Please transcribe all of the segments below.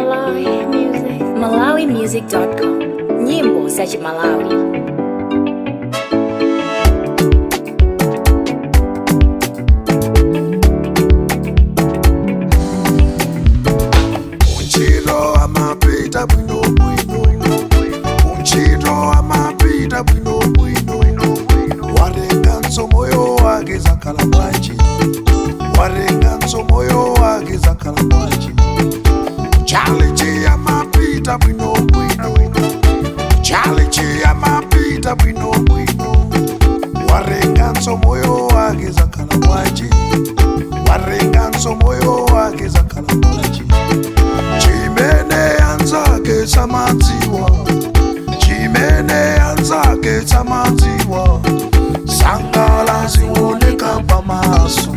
Malawi Music. MalawiMusic.com. Nyimbo za Malawi. Unchito amapita bwino bwino, unchito amapita bwino bwino. Watenganso moyo wake, zakhala bwanji? Watenganso moyo wake, zakhala bwanji? Chalichi amapita bwino bwino, chalichi amapita bwino bwino. Watenganso moyo wake, zakhala bwanji? Watenganso moyo wake, zakhala bwanji? Chimene anzake samadziwa, chimene anzake samadziwa, sangala zioneka pamaso,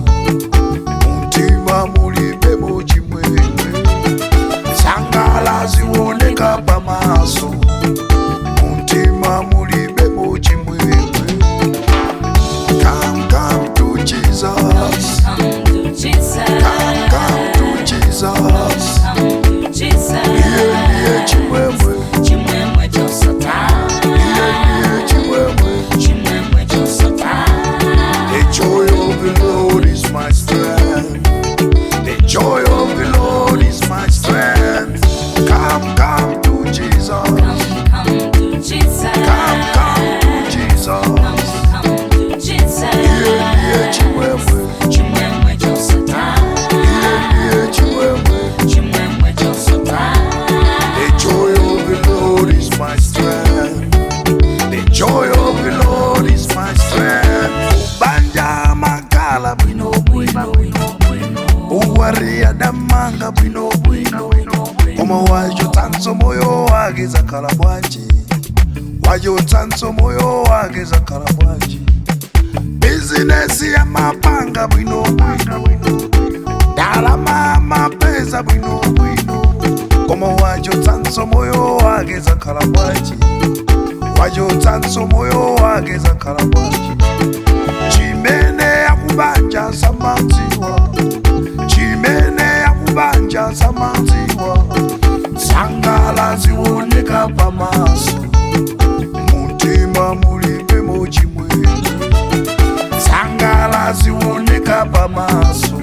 mumtima mulibemo chimwemwe. Sangala zioneka pamaso, mumtima mulibemo chimwemwe. Come, come to Jesus. Come to Jesus. Come, come to Jesus. Come to Jesus. Iye ndiye chimwemwe. Chimwemwe chosatha. Iye ndiye chimwemwe. Chimwemwe chosatha. The joy of the Lord is my strength. The joy of the Lord is my strength. Come, come to Jesus. Come, come to Jesus. Come, come to Jesus. Come, come to Jesus. Iye ndiye chimwemwe. Chimwemwe chosatha. Iye ndiye chimwemwe. Chimwemwe chosatha. The joy of the Lord is my strength. The joy of the Lord is my strength. Banja makala bwino bwino. Uwari adamanga bwino bwino. Koma wachotsanso moyo wake, zakhala bwanji? Wachotsanso moyo wake, zakhala bwanji? Bizinesi yamapanga bwino bwino. Ndalama amapeza bwino bwino. Koma wachotsanso moyo wake, zakhala bwanji? Wachotsanso moyo wake, zakhala bwanji? Chimene akubanja samadziwa, chimene akubanja samadziwa, sangala zioneka pamaso, mumtima mulibemo chimwemwe. Sangala zioneka pamaso.